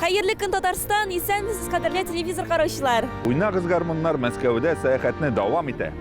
Хәерле көн, Татарстан! Исәнмесез, кадерле телевизор караучылар! Уйнагыз, гармуннар Мәскәүдә сәяхәтне дәвам итә.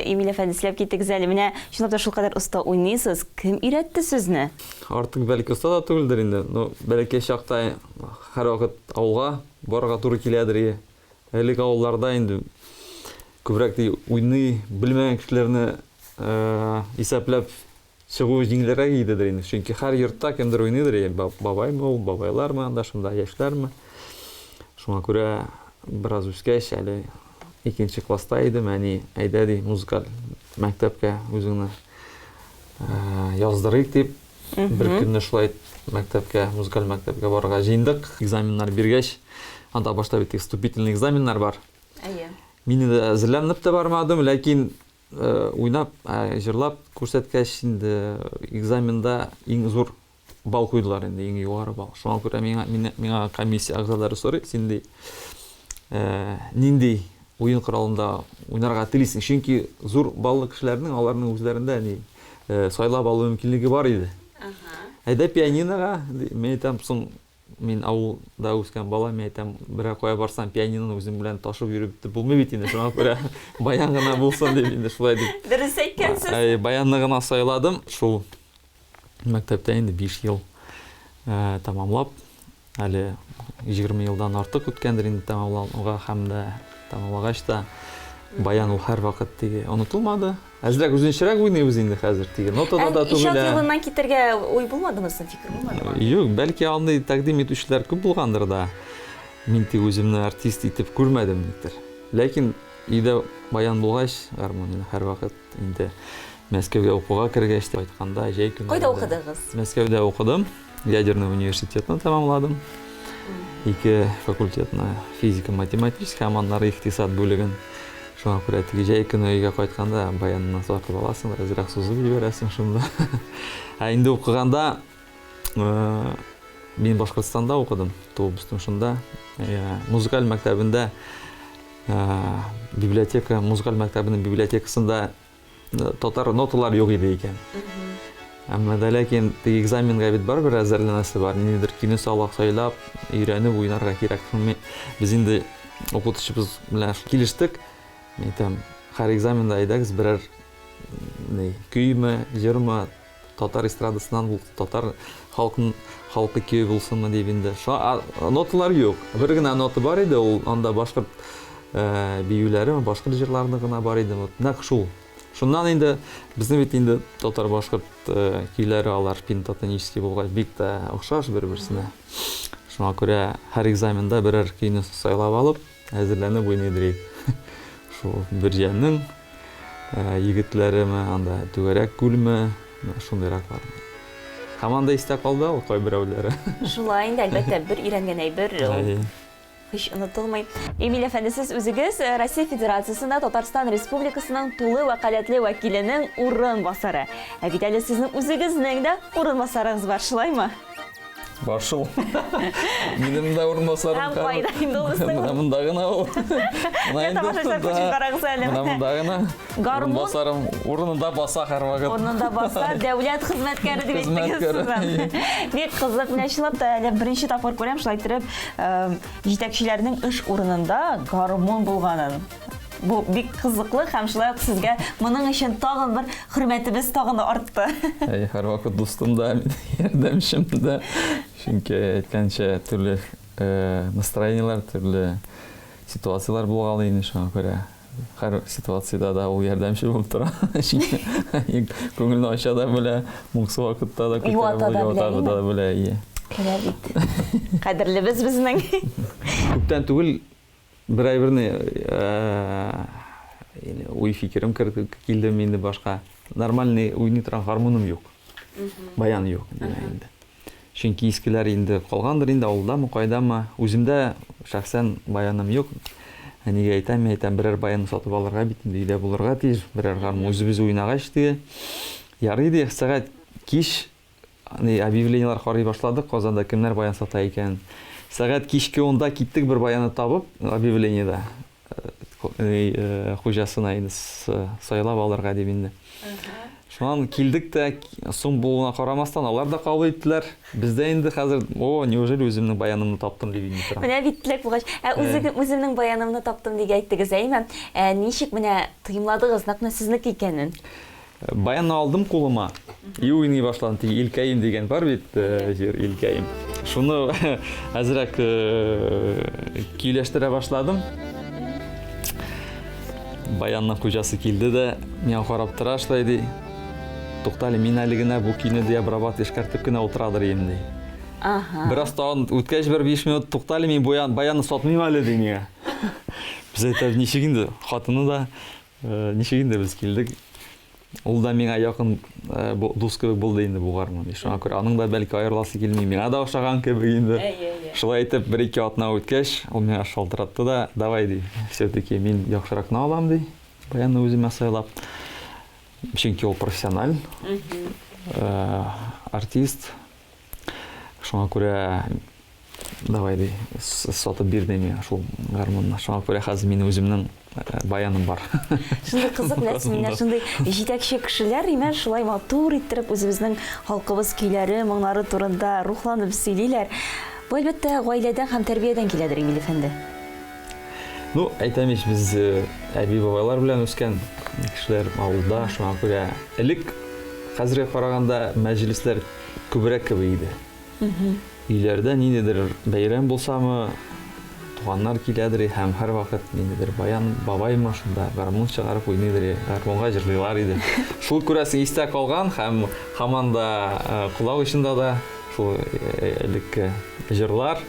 Эмиль әфәнде, сөйләп китегез әле. Менә чынлап та шулкадәр оста уйныйсыз. Кем өйрәтте сезне? Артык бәлки оста да түгелдер инде. Но бәләкәй чакта һәрвакыт авылга барырга туры киләдер ие. Элек авылларда инде күбрәк ди уйный белмәгән кешеләрне исәпләп чыгу җиңелрәк идедер инде. Чөнки һәр йортта кемдер уйныйдыр, я бабаймы ул, бабайлармы анда шунда, яшьләрме. Шуңа күрә бераз үскәч, әле икенче класста идем, әни, әйдә ди, музыкаль мәктәпкә үзеңне яздырыйк дип, бер көнне шулай мәктәпкә, музыкаль мәктәпкә барырга җыендык. Экзаменнар биргәч, анда башта бит вступительный экзаменнар бар. Әйе. Мин инде әзерләнеп тә бармадым, ләкин уйнап, җырлап күрсәткәч, инде экзаменда иң зур балл куйдылар инде, иң югары балл. Шуңа күрә миңа, миңа комиссия әгъзалары сорый, син ди, нинди уен коралында уйнарга телисең? Чөнки зур баллы кешеләрнең аларның үзләрендә ни сайлап алу мөмкинлеге бар иде. Әйдә пианинога, мин әйтәм, соң мин авылда үскән бала, мин әйтәм, берәр кая барсам, пианиноны үзем белән ташып йөреп бетеп булмый бит инде, шуңа күрә баян гына булсын дип инде шулай дип. Дөрес әйткәнсез. Әй, баянны гына сайладым. Шул мәктәптә инде 5 ел тәмамлап, әле 20 елдан артык үткәндер инде тәмамлауга һәм дә тәмамлагач та баян ул һәрвакыт теге онытылмады. Әзрәк үзенчәрәк уйныйбыз инде хәзер, теге нотада да түгел. Иҗат юлыннан китәргә уй булмадымы соң, фикер булмадымы? Юк, бәлки андый тәкъдим итүчеләр күп булгандыр да. Мин тик үземне артист итеп күрмәдем никтер. Ләкин өйдә баян булгач, гармун һәрвакыт инде Мәскәүгә укуга кергәч тә, кайтканда җәй көннәрендә. Кайда укыдыгыз? Мәскәүдә укыдым. Ядерный университетны тәмамладым. Ике факультетны, физика-математический һәм аннары икътисад бүлеген. Шуңа күрә теге җәй көне өйгә кайтканда баянны тартып аласың, әзрәк сузып җибәрәсең шунда. Ә инде укыганда мин Башкортстанда укыдым, туып үстем шунда. Музыкаль мәктәбендә библиотека, музыкаль мәктәбенең библиотекасында татар ноталар юк иде икән. Әмма дә ләкин теге экзаменга бит барыбер әзерләнәсе бар. Ниндидер көйне салак сайлап, өйрәнеп уйнарга кирәк. Без инде укытучыбыз белән килештек. Мин әйтәм, һәр экзаменда әйдәгез берәр ни, көйме, җырмы, татар эстрадасыннан бул, татар халкын халкы көе булсынмы дип инде. Шуңа ноталар юк. Бер генә нота бар иде, ул анда башкорт биюләре, башкорт җырларны гына бар иде. Вот нәкъ шул. Шуннан инде безнең бит инде татар башкорт көйләре алар пентатонический булгач бик тә охшаш бер-берсенә. Шуңа күрә һәр экзаменда берәр көйне сайлап алып, әзерләнеп уйный идек. Шул Бөрҗәннең егетләреме, анда Түгәрәк күлме, шундыйраклар. Һәм анда истә калды ул кайберәүләре. Шулай инде, әлбәттә, бер өйрәнгән әйбер ул һич онытылмый. Эмиль әфәнде, сез үзегез Россия Федерациясендә Татарстан Республикасының тулы вәкаләтле вәкиленең урынбасары. Ә бит әле сезнең үзегезнең дә урынбасарыгыз бар, шулаймы? Бар шул. Минем дә урынбасарым. Һәм кайда инде ул безнең? Менә монда гына ул. Менә тамашачылар күчеп карагыз әле. Менә монда гына. Гармун. Урынбасарым урынында баса һәрвакыт. Урынында баса, дәүләт хезмәткәре дип әйттегез. Бик кызык, менә чынлап та әле беренче тапкыр күрәм, шулай иттереп, җитәкчеләрнең эш урынында гармун булганын. Бу бик кызыклы һәм шулай ук сезгә моның өчен тагын бер хөрмәтебез тагын да артты. Әй, һәрвакыт дустым да, ярдәмчем дә. Чөнки әйткәнчә, төрле настроениеләр, төрле ситуацияләр булгалый инде, шуңа күрә һәр ситуациядә дә ул ярдәмче булып тора. Чөнки күңелне ача да белә, моңсу вакытта да күтәрә белә, юата да белә. Менә бит. Кадерлебез безнең. Күптән түгел бер әйберне уй фикерем керде, килде инде башка. Нормальный уйный торган гармуным юк. Баян юк димә инде. Чөнки искеләр инде калгандыр инде авылдамы, кайдамы. Үземдә шәхсән баяным юк. Әнигә әйтәм, мин әйтәм, берәр баян сатып алырга бит инде өйдә булырга тиеш, берәр гармун үзебез уйнагач теге. Ярый ди, сәгать кич ни объявлениеләр карый башладык, Казанда кемнәр баян сата икән. Сәгать кичке унда киттек бер баянны табып, объявлениедә. Хуҗасына инде сайлап алырга дип инде. Шуннан килдек тә, соң булуына карамастан, алар да кабул иттеләр. Без дә инде хәзер, о, неужели үземнең баянымны таптым дип инде торам. Менә бит теләк булгач. Ә үзегез үземнең баянымны таптым дип әйттегез, әйме? Ә ничек менә тоемладыгыз нәкъ менә сезнеке икәнен? Баянны алдым кулыма и уйный башладым. Теге Илкәем дигән бар бит, җыр Илкәем. Шуны әзрәк көйләштерә башладым. Баянның хуҗасы килде дә, миңа карап тора шулай ди. Туктале, мин әле генә бу көйне ди обрабат эшкәртеп кенә утырадыр идем ди. Ага. Бераз тагын үткәч бер 5 минут, туктале, мин баян, баянны сатмыйм әле ди миңа. Без әйтәбез, ничек инде, хатыны да Ничек инде без килдек. Ул да миңа якын дус кебек булды инде бу гармун. Шуңа күрә аның да бәлки аерыласы килми, миңа да ошаган кебек инде. Шулай итеп, бер-ике атна үткәч, ул миңа шалтыратты да, давай ди, все-таки мин яхшыракны алам ди, баянны үземә сайлап. Чөнки ул профессиональ артист. Шуңа күрә давай ди, сатып бир ди миңа шул гармунны. Шуңа күрә хәзер минем үземнең э, баяным бар. Шундый кызык нәрсә, менә шундый җитәкче кешеләр имә шулай матур иттереп үзебезнең халкыбыз көйләре, моңнары турында рухланып сөйлиләр. Бу, әлбәттә, гаиләдән һәм тәрбиядән киләдер, Эмиль әфәнде. Ну, әйтәм ич, без э, әби-бабайлар белән үскән кешеләр авылда, шуңа күрә элек хәзергә караганда мәҗлесләр күбрәк кебек иде. Өйләрдә ниндидер бәйрәм булсамы, туганнар киләдер һәм һәрвакыт ниндидер баян бабаймы шунда гармун чыгарып уйныйдыр, гармунга җырлыйлар иде. Шул күрәсең истә калган һәм һаман да э, колак очында да шул э, элекке җырлар.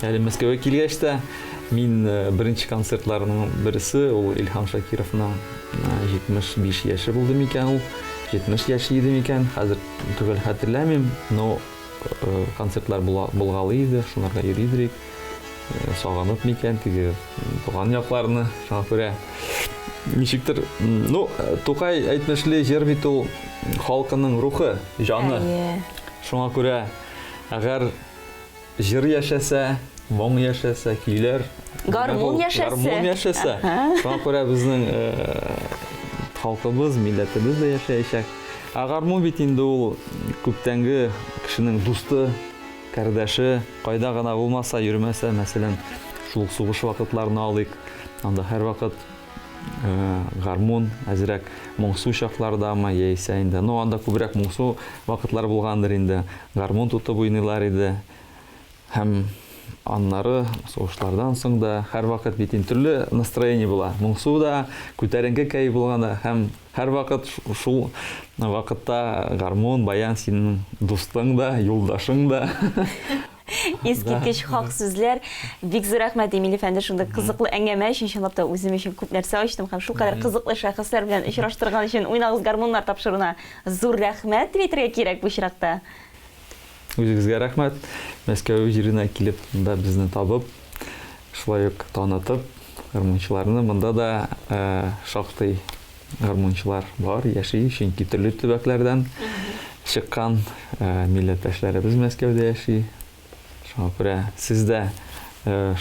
Әле Мәскәүгә килгәч тә, мин э, беренче концертларның берсе, ул Илһам Шакировның 75 яше булды микән ул, 70 яше иде микән, хәзер төгәл хәтерләмим, но э, концертлар булгалый иде, шуларга йөри идек. Э, сагынып микән теге туган якларны, шуңа күрә ничектер, ну, Тукай әйтмешли, җыр бит ул халкының рухы, җаны. Шуңа күрә әгәр Җыр яшәсә, моң яшәсә, көйләр. Гармун яшәсә. Гармун яшәсә. Шуңа күрә безнең халкыбыз, милләтебез дә яшәячәк. Ә гармун бит инде ул күптәнге кешенең дусты, кардәше, кайда гына булмаса, йөрмәсә, мәсәлән, шул ук сугыш вакытларын алыйк. Анда һәрвакыт гармун әзрәк моңсу чаклардамы, яисә инде, ну, анда күбрәк моңсу вакытлар булгандыр инде, гармун тотып уйныйлар иде. Һәм аннары сугышлардан соң да һәрвакыт бит инде төрле настроение була. Моңсу да, күтәренке кәеф булганда һәм һәрвакыт шул вакытта гармун, баян синең дустың да, юлдашың да. Искиткеч хак сүзләр. Бик зур рәхмәт, Эмиль әфәнде, шундый кызыклы әңгәмә өчен. Чынлап та үзем өчен күп нәрсә ачтым һәм шулкадәр кызыклы шәхесләр белән очраштырган өчен Уйнагыз гармуннар тапшыруына зур рәхмәт дип әйтергә кирәк бу очракта. Үзегезгә рәхмәт. Мәскәү җиренә килеп, монда безне табып, шулай ук танытып, гармунчыларны монда да шактый гармунчылар бар, яши, чөнки төрле төбәкләрдән чыккан милләттәшләребез Мәскәүдә яши. Шуңа күрә сез дә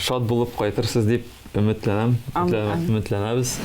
шат булып кайтырсыз дип өметләнәм, өметләнәбез.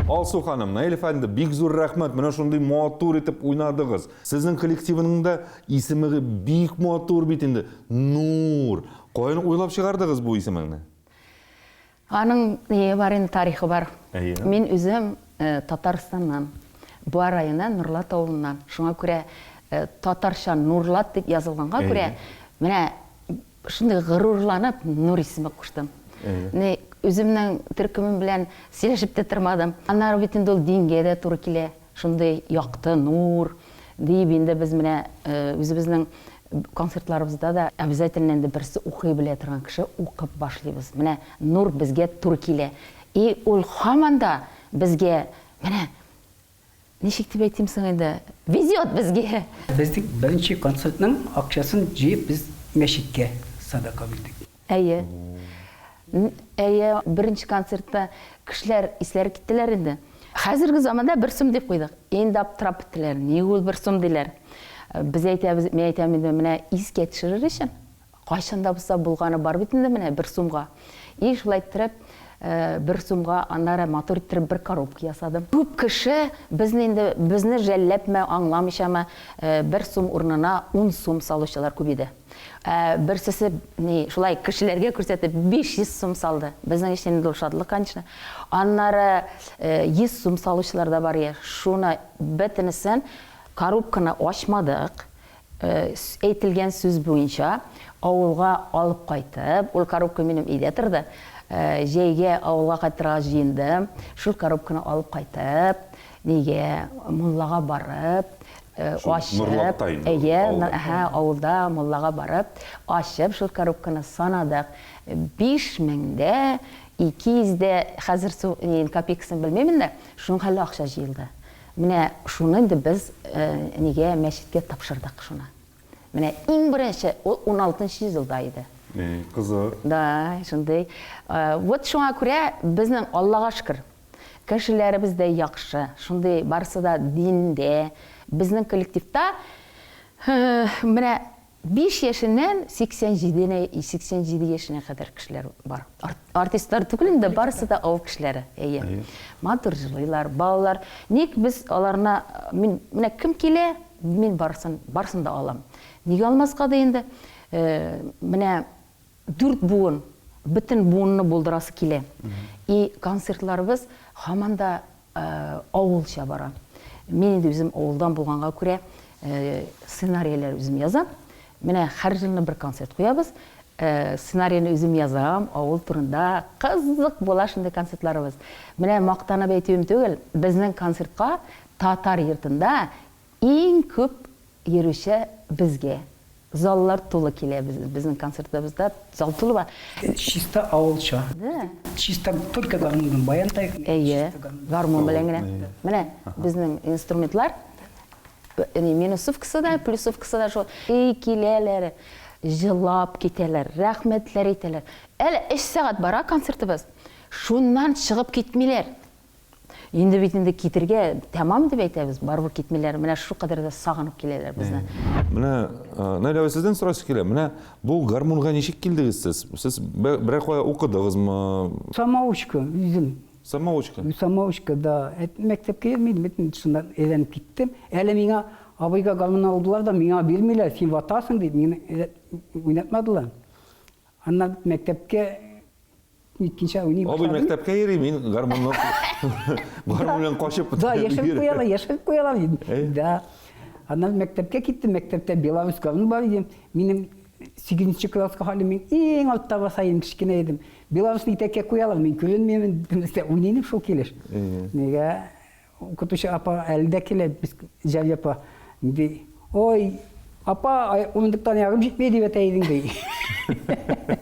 Алсу ханым, Наил әфәнде, бик зур рәхмәт, менә шундый матур итеп уйнадыгыз. Сезнең коллективының да исеме бик матур бит инде, Нур. Каян уйлап чыгардыгыз бу исемеңне? Аның ние бар инде, тарихы бар. Әйе. Мин үзем Татарстаннан, Буа районы Нурлат авылыннан. Шуңа күрә татарча Нурлат дип язылганга күрә, менә шундый горурланып Нур исеме куштым. Ни, үземнең төркемем белән сөйләшеп тә тормадым. Аннары бит инде ул дингә дә туры килә. Шундый якты нур диеп инде без менә үзебезнең концертларыбызда да обязательно инде берсе укый белә торган кеше укып башлыйбыз. Менә нур безгә туры килә. И ул һаман да безгә менә ничек дип әйтим соң инде, везет безгә. Безнең беренче концертның акчасын җыеп без мәчеткә садака бирдек. Әйе. Әйе, беренче концертта кешеләр исләре киттеләр инде. Хәзерге заманда бер сум дип куйдык. Инде аптырап беттеләр. Ник ул бер сум диләр. Без әйтәбез, мин әйтәм инде, менә искә төшерер өчен. Кайчан да булса булганы бар бит инде менә бер сумга. И шулай иттереп, бер сумга аннары матур иттереп бер коробка ясадым. Күп кеше безне инде, безне жәлләпме, аңламыйчамы, бер сум урынына ун сум салучылар күп иде. Ә берсесе ни, шулай кешеләргә күрсәтеп 500 сум салды. Безнең өчен инде ул шатлык, конечно. Аннары 100 сум салучылар да бар иде. Шуны бөтенесен коробканы ачмадык. Әйтелгән сүз буенча авылга алып кайтып, ул коробка минем өйдә торды. Җәйгә авылга кайтырга җыендым. Шул коробканы алып кайтып, нигә, муллага барып, ачып, әйе, әһә, авылда муллага барып, ачып шул коробканы санадык. 5000 дә 200 дә, хәзер су, копейкасын белмим инде, шуның хәлле акча җыелды. Менә шуны инде без нигә мәчеткә тапшырдык шуны. Менә иң беренче, ул уналтынчы елда иде. И, кызык. Да, шундый. Вот шуңа күрә безнең, Аллага шөкер, кешеләребез дә яхшы, шундый барысы да диндә. Безнең коллективта менә Биш яшеннән 87 87 яшенә кадәр кешеләр бар. Артистлар түгел инде, барысы да авыл кешеләре. Әйе. Матур җырлыйлар, балалар. Ник без аларны, мин, менә кем килә, мин барысын, барысын да алам. Нигә алмаска ди инде? Менә дүрт буын, бөтен буынны булдырасы килә. И концертларыбыз һаман да Авылча бара. Мин инде үзем авылдан булганга күрә, сценарияләр үзем язам. Менә һәр елны бер концерт куябыз. Сценарийны үзем язам, авыл турында. Кызык була шундый концертларыбыз. Менә мактанып әйтүем түгел, безнең концертка татар йортында Иң күп йөрүче безгә. Заллар тулы килә безнең концертыбызда зал тулы бар. Чиста авылча. Да. Чиста только гармун белән баян та. Әйе, гармун белән генә. Менә безнең инструментлар минусовкасы да, плюсовкасы да шул. И киләләр, җылап китәләр, рәхмәтләр әйтәләр. Әле өч сәгать бара концертыбыз. Шуннан чыгып китмиләр. Инде бит инде китергә тәмам дип әйтәбез, барыбер китмиләр. Менә шулкадәр дә сагынып киләләр безне. Менә, Наилә абый, сездән сорыйсы килә. Менә бу гармунга ничек килдегез сез? Сез берәр кая укыдыгызмы? Самоучка, үзем. Самоучка? Самоучка, да. Мәктәпкә йөрмим, бит шуннан әйләнеп киттем. Әле миңа абыйга гармун алдылар да, миңа бирмиләр, син ватасың дип, мине уйнатмадылар. Аннан мәктәпкә Ниткенчә уйный башладым. Абый мәктәпкә йөри, мин гармунны гармун белән качып. Да, яшереп куялар, яшереп куялар. Да. Аннан мәктәпкә киттем, мәктәптә Беларусь гармуны бар иде. Минем 8 класска хәле мин иң артта баса идем, кечкенә идем. Беларусьны итәккә куялар, мин күренмимен, уйныйм шул килеш. Нигә Укытучы апа әле дә килә, без Җәлил апа, ди, ой, апа, урындыктан аягым җитми дип әйтә идең, ди.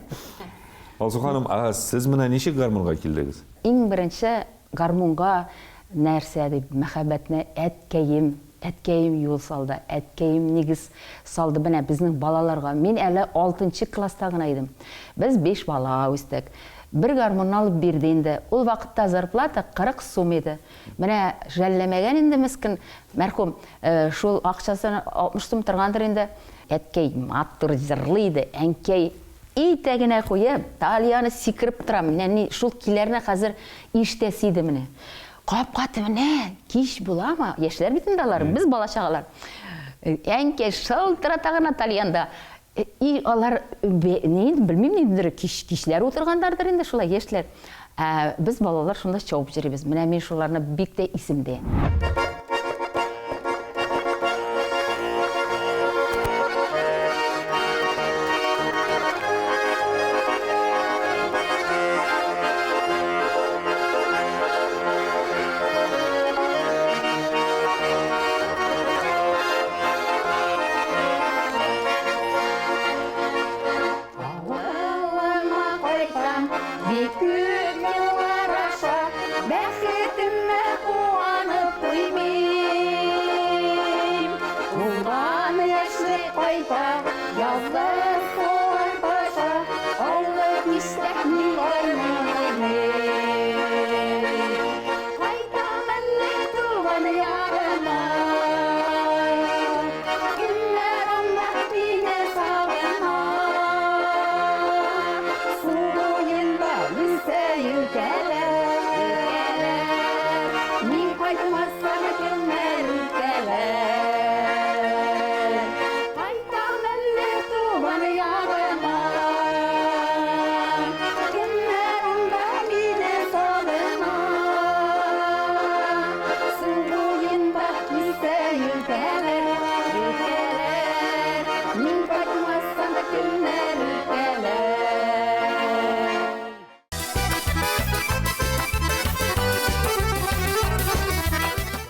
Алсу ханым, ә сез менә ничек гармунга килдегез? Иң беренче гармунга нәрсә дип, мәхәббәтне әткәем, әткәем юл салды, әткәем нигез салды менә безнең балаларга. Мин әле алтынчы класста гына идем. Без биш бала үстек. Бер гармунны алып бирде инде. Ул вакытта зарплата 40 сум иде. Менә жәлләмәгән инде мескен мәрхүм. Шул акчасын 60 сум торгандыр инде. Әткәй матур җырлый иде, әнкәй итәгенә куеп, тальяны сикереп тора. Менә ни шул көйләрне хәзер ишетәсе иде менә. Капка төбенә кич буламы? Яшьләр бит инде алар, без бала-чагалар. Әнкәй шылтырата гына тальянда. И алар ни белмим ниндидер кич кичләр утыргандардыр инде шулай яшьләр. Ә без балалар шунда чабып йөрибез. Менә мин шуларны бик тә исемдә. Авылыма кайтам, бик күп еллар аша, бәхет